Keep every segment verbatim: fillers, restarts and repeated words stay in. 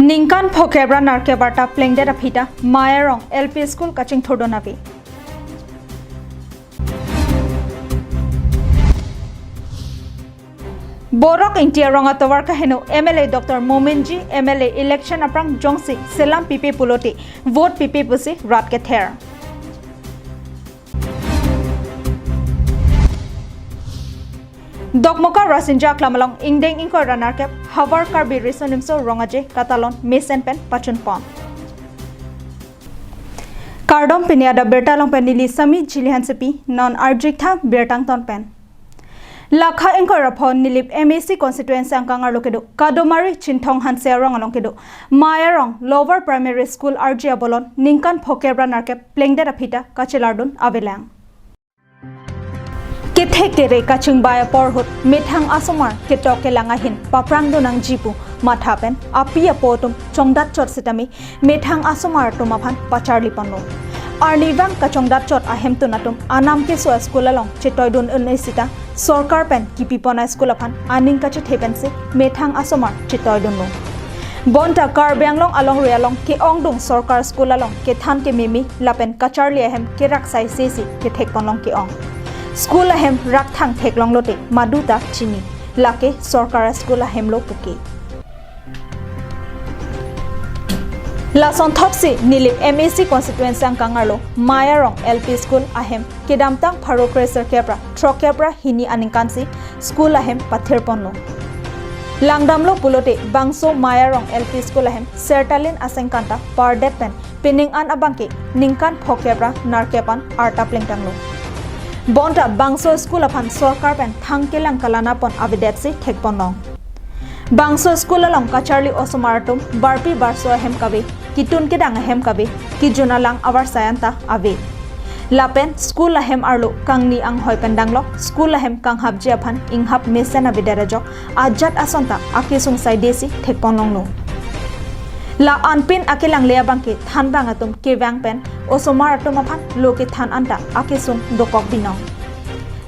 Ningkan phokep ra nerkep arta plengdet aphi ta Mei Arong L P School kachingthurdun ave. Borok Ingti arong atovar kaheno M L A Doctor Momin ji M L A election aphrang jongsi selam pipe pulote vote pipe pusi rat kether. Dokmoka Rasinja Aklam along ingdeng ingkoi ra nerkep Havar Karbi Riso Nimso Rong Aje katalon mesen pen pachunpon. Kardom, pini adap birta along pen neli Sami Jili Hansepi, non arjik tha birta angton pen. Lakha ingkoi ra pho Nilip M A C constituency angkang arlo kedo Kadomari Chinthong Hanse arong along kedo Mei Arong Lower Primary School arje abolon ningkan phokep ra nerkep plengdet aphi ta kachelardun avelang. Kethek kere kachingbai apor ahut methang asomar ketok kelang ahin paprangdun nangji pu matha pen api apo atum chongdat chot sitame methang asomar atum aphan pacharli ponlo. Arnivang kachongdat chot ahemtun atum anam keso school along chetoidun un-e sita sorkar pen kipi pon a-school aphan aning kachethe pensi methang asomar chetoidunlo. Bonta Karbi Anglong alongri along ke-ongdung sorkar school along kethan kememe lapen kacharli ahem kerak sai sesi kethek ponlong ke-ong. School ahem rakthang theklonglote maduta chini, lake sorkar school ahemlo puke. Lason thopsi Nilip M A C constituency angkang arlo Mei Arong L P School ahem kedamtang pharo kre serkep ra throkkep ra hini aningkansi school ahem pathir ponlo. Langdamlo pulote bangso Mei Arong L P School ahem sertalin asengkan ta pardet pen pining an abangke ningkan phokep ra nerkep an arta plengtanglo. Bonta bangso school aphan sorkar pen thang kelang kalana pon avedetsi thek ponlong. Bangso school along kacharli osomar atum barpi barso ahem kave, kitun kedang ahem kave, kijun alang avarsai anta ave. Lapen school ahem arlo kangni anghoi pen danglok, school ahem kanghapji aphan inghap mesen avedet ajok ajat ason ta akesung saidesi thek ponlonglo. La anpin akelangle abangke thanbang atum kevang pen osomar atum aphan lo kethan anta akesung dokok binong.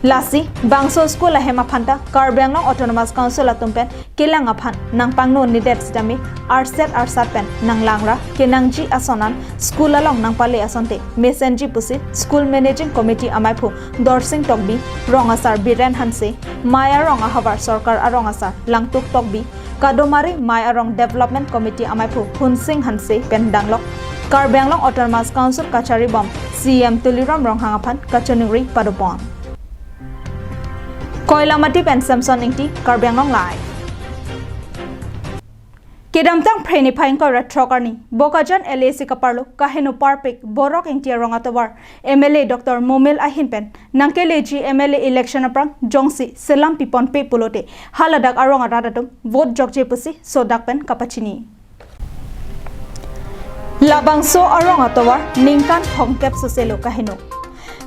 Lasi bangso school ahem aphan ta Karbi Anglong Autonomous Council atum pen kelang aphan nangpangno nedet sitame arset arsat pen nanglangra kenangji ason an school along nangpale asonte mesenji pusi School Managing Committee amaiphu Dorsing Tokbi, rong asar Biren Hanse, Mei Arong ahavar sorkar arong asar Langtuk Tokbi, Kadomari Mei Arong Development Committee amaiphu Hunsing Hanse pen danglok Karbi Anglong Autonomous Council kachari bom C E M Tuliram Ronghang aphan kachiningri padopon. Koilamati pen Samson Ingti, Karbi Anglong Live. Kedamtang Phre niphai ingkoi ra throk arni Bokajan L A C kaparlo kaheno parpik Borok Ingti arong atovar M L A Doctor Momin ahin pen nangkeleji M L A election aphrang jongsi selam piponpe pulote haladak arong arat atum vote jokje pusi sodak pen kapachini. Labangso arong atovar ningkan thomkep soselo kaheno.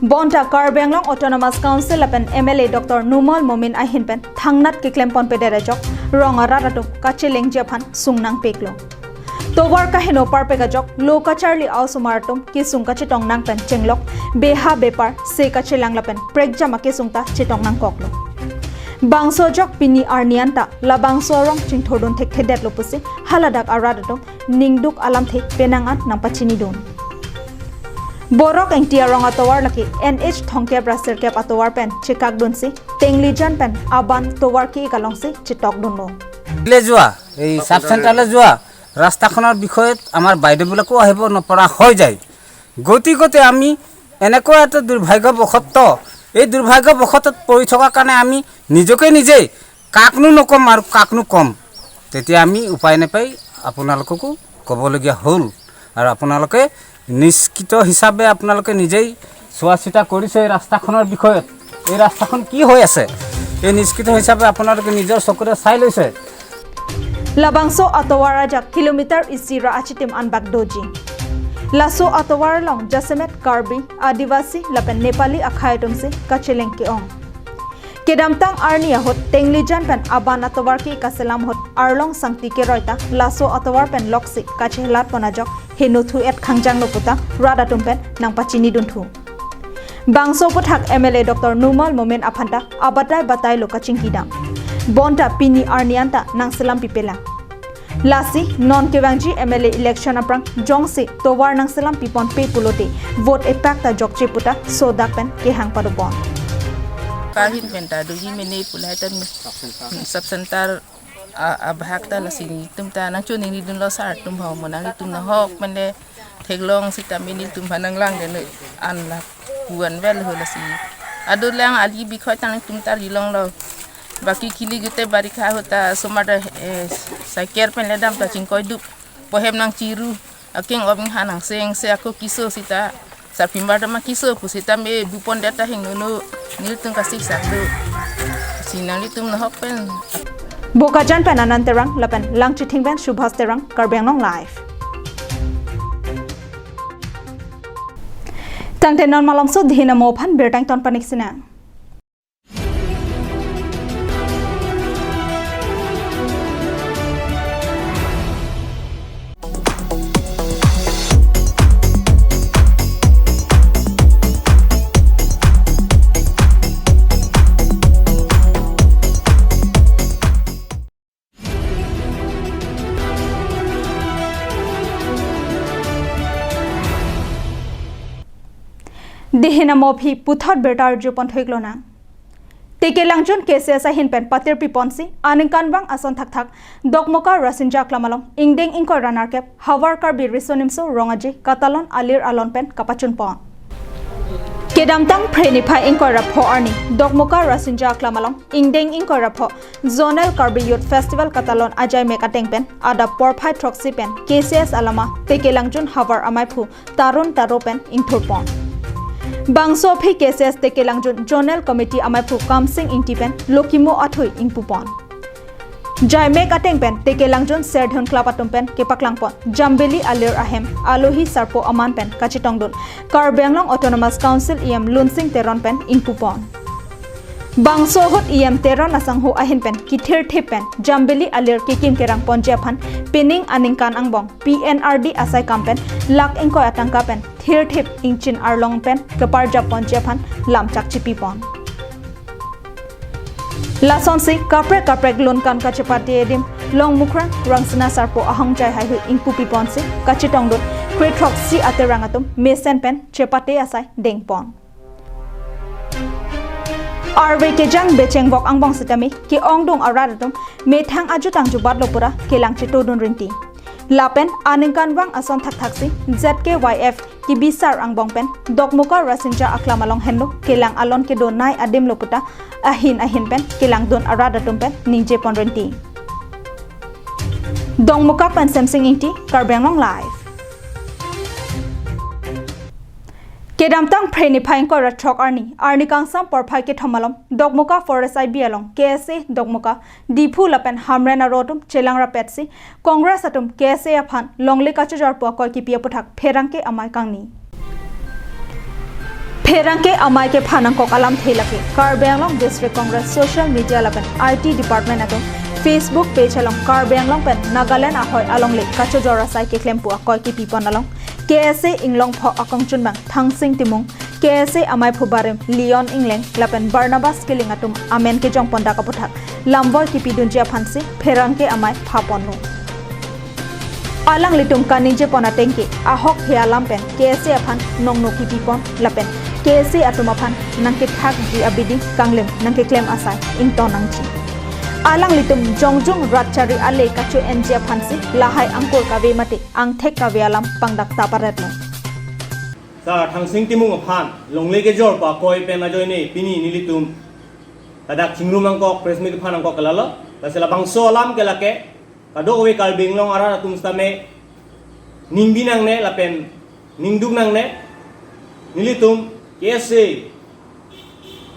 Bonta Karbi Anglong Autonomous Council lapen M L A Doctor Numal Momin ahin pen thangnat keklem ponpedet ajok rong arat atum kachelengji aphan sung nangpiklo. Tovar kaheno parpik ajok lo kacharli a-osomar atum kesung kachetong nang pen chenglok, beha bepar se kachelang lapen prekjam akesung ta chetong nangkoklo. Bangso ajok pini arni anta labangso arong chingthurdun thekthedetlo pusi haladak arat atum ningduk alamthe penang an nangpachinidun. Borok Ingti arong atovar lake N H thomkep ra sirkep atovar pen chekakdunsi Tenglijan pen Aban tovar ke-ik alongsi chetokdunlo. লে যোৱা, এই চাব চেণ্টাৰলৈ যোৱা ৰাস্তাখনৰ বিষয়ত আমাৰ বাইদেউবিলাকো আহিব নপৰা হৈ যায়। গতিকতে আমি এনেকুৱা এটা দুৰ্ভাগ্যবশত, এই দুৰ্ভাগ্যবশতত পৰি থকাৰ কাৰণে আমি নিজকে নিজেই কাকনো নকম আৰু কাকনো কম, তেতিয়া আমি উপায় নাপাই আপোনালোককো ক'বলগীয়া হ'ল। আৰু আপোনালোকে নিশ্চিত হিচাপে আপোনালোকে নিজেই চোৱা চিতা কৰিছে এই ৰাস্তাখনৰ বিষয়ত, এই ৰাস্তাখন কি হৈ আছে, এই নিশ্চিত হিচাপে আপোনালোকে নিজৰ চকুৰে চাই লৈছে। Labangso atovar ajak kilometer isi ra achitim anbak doji. Laso atovar along jasemet Karbi, Adivasi lapen Nepali akhei atumsi kacheleng ke-ong. Kedamtang arni ahut Tenglijan pen Aban atovar ke-ik aselam ahut Arlong Sangti keroi ta laso atovar pen loksi kachelat pon ajok heno thu-et khangjanglo puta rat atum pen nangpachinidun thu. Bangso aphuthak M L A Doctor Numal Momin aphan ta abatai batailo kachingkidam. Bonta pini arni anta nangselam pipelang. Lasi non kevangji M L A election aphrang jongsi tovar nangselam pipon pe pulote vote epak ta jokche puta sodak pen kehang padopon. Kahin pen ta doji mene pulai tan sub center a, abhag ta lasi nelitum ta nangchoningri dunlo sar atum ho mo nanglitum nahok pen le theklong sitame nelitum aphan nanglang den an la puan vel ho lasi. Adon lang ali bikhoi tang nelitum ta rilonglo. Baki kili gite barikha ahut ta somar ta, eh, saker pen le dam ta chingkoi dup. Pohem nangchiru. Akeng obing hanang seng se ako kiso sita. Sarpimbar dama kiso pu sitame bupon data hing nono nelitum kasik saklo. Si nanglitum nahok pen. Bokajan pen Anand Terang, lapen Langchithing pen Subhas Terang, Karbi Anglong Live. Tangte non malomso dihin amo aphan birta ington panik sinang. Dihin amo aphi puthot birta arjupon thuiklonang. Teke Langjun K C S ahin pen patir piponsi aningkanvang ason thakthak Dokmoka Rasinja Aklam along ingdeng ingkoi ra nerkep Havar Karbi Riso Nimso Rong Aje Katalon alir alon pen kapachunpon. Kedamtang Phre niphai ingkoi ra pho arni Dokmoka Rasinja Aklam along ingdeng ingkoi ra pho Zonal Karbi Youth Festival Katalon ajai mek ateng pen adap porphai throksi pen K C S alama Teke Langjun Havar amaiphu Tarun Taro pen ingthurpon. Bangso aphi K C S Teke Langjun Zonal Committee amaiphu Kamsing Ingti pen lokimo athui ingpupon. Jaimek ateng pen Teke Langjun Serdhun Club atum pen kepaklangpon Jambili alir ahem alohi sarpo aman pen kachetongdun Karbi Anglong Autonomous Council E M Lunsing Teron pen ingpupon. Bangso ahut E M Teron asangho ahin pen kithirthip pen Jambili alir kekim kerang ponji aphan pining aningkan angbong P N R D asai kam pen lakh ingkoi atangka pen thirthip ingchin arlong pen keparjap ponji aphan lamchak chipipon. Lasonsi kaprek kaprek lun kan kachepate adim Longmukrang Rangsina sarpo ahongjai haihui ingpupiponsi kachetongdun kre throksi aterang atum mesen pen chepate asai dengpon. Arve kejang becheng vok angbong sitame ke-ongdung arat atum methang ajutang jubatlo pura kelang chetodun rinti. Lapen aningkanvang ason thakthaksi Z K Y F kibisar angbong pen Dokmoka Rasinja Aklam along henlo kelang alon kedonei adimlo puta ahin ahin pen kelangdun arat atum pen ningjepon rinti. Dongmukak pen Semsing Ingti, Karbi Anglong Live. Kedamtang Phre niphai ingkoi ra throk arni, arni kangsam porphai kethom malom, Dokmoka Forest I B along, K S A Dokmoka, Diphu lapen Hamren aro atum chelang rapetsi, Congress atum K S A aphan longle kachojor pu akoi kipi aputhak pherangke amei kangni. Pherangke amei kephan nangkok alamthe lake, Karbi Anglong District Congress social media lapen I T department atum Facebook page along Karbi Anglong pen Nagaland ahoi alongle kachojor asai keklem pu akoi kipipon along, K S A Inglongpho akongchunbang Thangsing Timung, K S A amaiphu barim Leon Ingleng lapen Barnabas Killing atum amen kejongpon dak aputhak lamvoi kipidunji aphansi pherangke amei phaponlo. Alanglitum kaningjepon atengke ahok he alam pen K S A aphan nongno kipipon lapen K S A atum aphan nangkethakji abidi kanglim nangkeklem asai ington nangji. Alanglitum jongjung rat chari ale kacho-enji aphansi lahai angkur kave mate angthek kave alam pangdak ta paretlo. Sar Thangsing Timung aphan longle kejor pu akoi pen ajoine pini nelitum ladak chingrum nangkok, press meet aphan nangkok ke lalo. Lasi labangso alam ke lake, kadokave Karbi Anglong arat atum sitame ningbi nangne lapen ningduk nangne. Nelitum K S A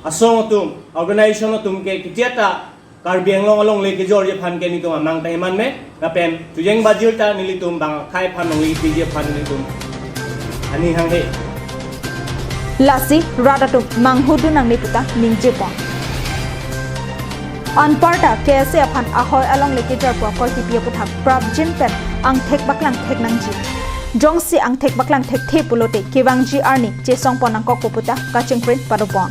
asong atum, organization atum ke ketia ta Karbi Anglong alongle kejorji aphan ke nelitum amang ta heman me, lapen chujeng bajir ta nelitum bang akhei aphan longle kepiji aphan nelitum aning hanghe. Lasi rat atum manghudun nangne puta ningjepon. Anparta K S A aphan ahoi alongle kejor pu akoi kipi aputhak prapjin pen angthek paklang thek nangji. Jongsi angthek paklang thekthe pulote kevangji arni chesongpon nangkokpo puta kachingprin padopon.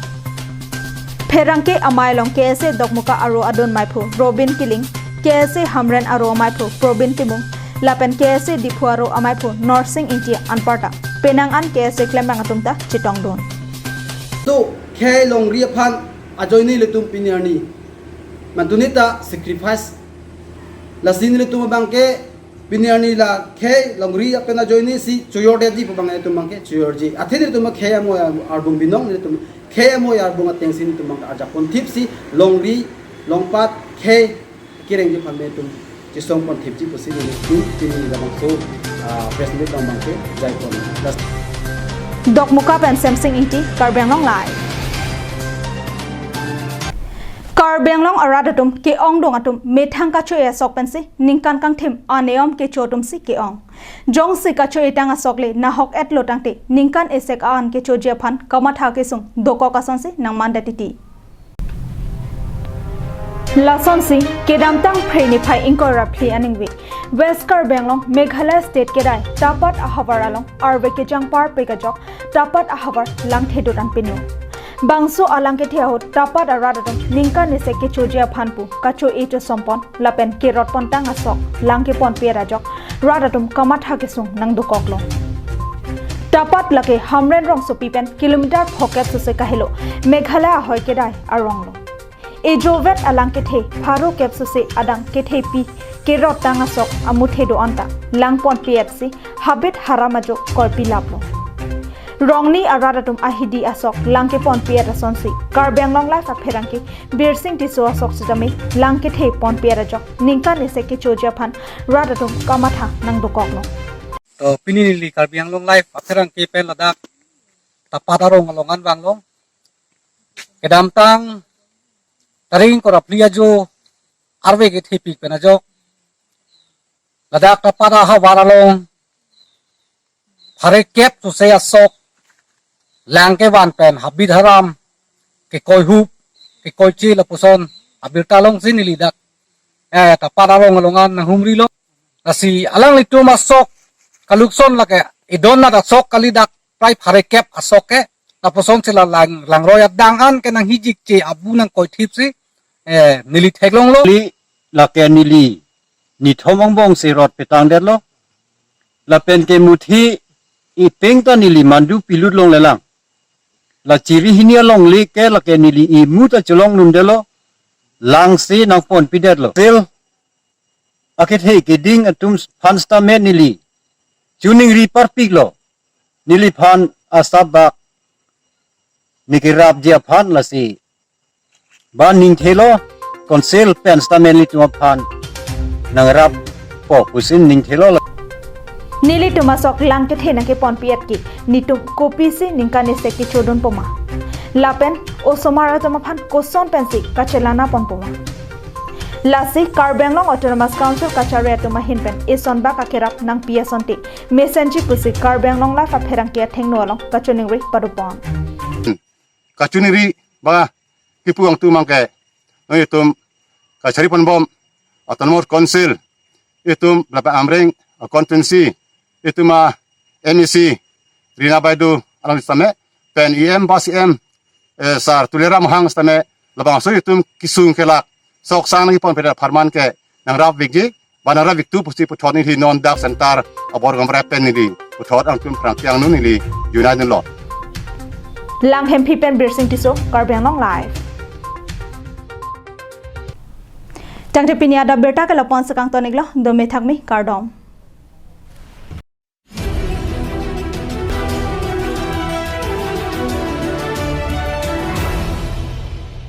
Pherangke amei along K S A Dokmoka aro adun meiphu Robin Killing, K S A Hamren aro amaiphu Probin Timung, lapen K S A Diphu aro amaiphu Norsing Ingti anparta penang an K S A klembang atum ta chetongdun. To khei longri aphan ajoine ilitum pini arni mantunita sacrifice. Lasi nelitum abangke pini arni la khei longri apen ajoine si choyordetji pu abang nelitum abangke choyordetji. Athe nelitum khei amo arbung binong, nelitum khei amo arbung atengsi nelitum abangke arjapon thipsi longri, longpat, khei kerengji aphan nelitum chesongpon thipji pusi nelitum pini labangso, ah, press meet abangke jaipon. Das Dokmoka pen Semsing Ingti, Karbi Anglong Live. Karbi Anglong arat atum ke-ongdung atum methang kacho-e asok pensi ningkan kangthim aniyom kecho atumsi ke-ong. Jongsi kacho-etang asok le nahok-etlo tangte ningkan esek an kechoji aphan kamatha kesung dokok asonsi nangmandet titi. Lasonsi kedamtang Phre niphai ingkoi ra phli aningve West Karbi Anglong Meghalaya State kedai Tapat ahavar along arve kejang parpik ajok Tapat ahavar langthedut an pinu. Bangso alang kethe ahut Tapat arat atum ningkan esek kechoji aphan pu kacho-e chosompon lapen kerotpontang asok lang keponpe-et ajok rat atum kamatha kesung nangdokoklo. Tapat lake Hamren rongsopi pen kilometer phokep sose kahelo Meghalaya ahoi kedai aronglo. Ejovet alang kethe pharo kep sose adang kethepi kerottang asok amuthe do-an ta langponpe-etsi habit haram ajo korpi laplo. Rongni arat atum ahidi asok lang keponpe-et asonsi Karbi Anglong Live apherangke Birsing Tisso asok sitame lang kethe ponpe-et ajok ningkan esek kechoji aphan rat atum kamatha nangdokoklo. To pini neli Karbi Anglong Live apherangke pen ladak Tapat arong along an vanglo. Kedamtang tarik ingkoi ra phli ajo arve kethepik pen ajok ladak Tapat ahavar along phare kep sose asok lang kevan pen habit haram kekoihup kekoiche lapuson abirta longsi neli dak, eh, Tapat arong along an nanghumrilo. Lasi alanglitum asok kalukson lake idon nat asok kali dak prai phare kep asok ke, lapuson si la lang, langroi adang an ke nanghijikche abu nangkoithipsi, eh, neli theklonglo. Neli lake neli nithom angbong si rot petangdetlo. Lapen kemuthe ipeng ta neli mandu pilut longlelang. La chiri hini alongle ke lake neli imu ta cholong nundetlo. Langsi nangponpidetlo. Sel akethe keding atum aphan sitame neli choningri parpiklo. Neliphan asap bak ne kerapji aphan lasi ba ningthelo, council pen sitame nelitum aphan nangrappo pusi ningthelo. Nelitum asok lang kethe nangkeponpe-et ke netum kopisi ningkan esek kechodunpo ma? Lapen osomar atum aphan koson pensi kachelanaponpo ma? Lasi Karbi Anglong Autonomous Council kachari atum ahin pen eson bak akerap nangpi asonte mesenji pusi Karbi Anglong Live apherangke athengno along kachoningri padopon. Kachoningri ba kipu angtu abangke, non itum kachariponbom Autonomous Council, itum lapen Amreng constituency, itum a M A C Rina Baidu along sitame, pen E M ba C M, eh, Sar Tuliram Ronghang sitame, labangso itum kesung kelak sok sang nangkeponpedet apharman ke nangrapvikji, ba nangrapviktu pusi puthot neli non dak center abor gomrep pen neli puthot angtum phrang piang nun neli unai nun lo. Langhempi pen Birsing Tisso, Karbi Anglong Live. Tangte pini adap birta ke lapu-an si kangton-iklo, dome thakme, kardom.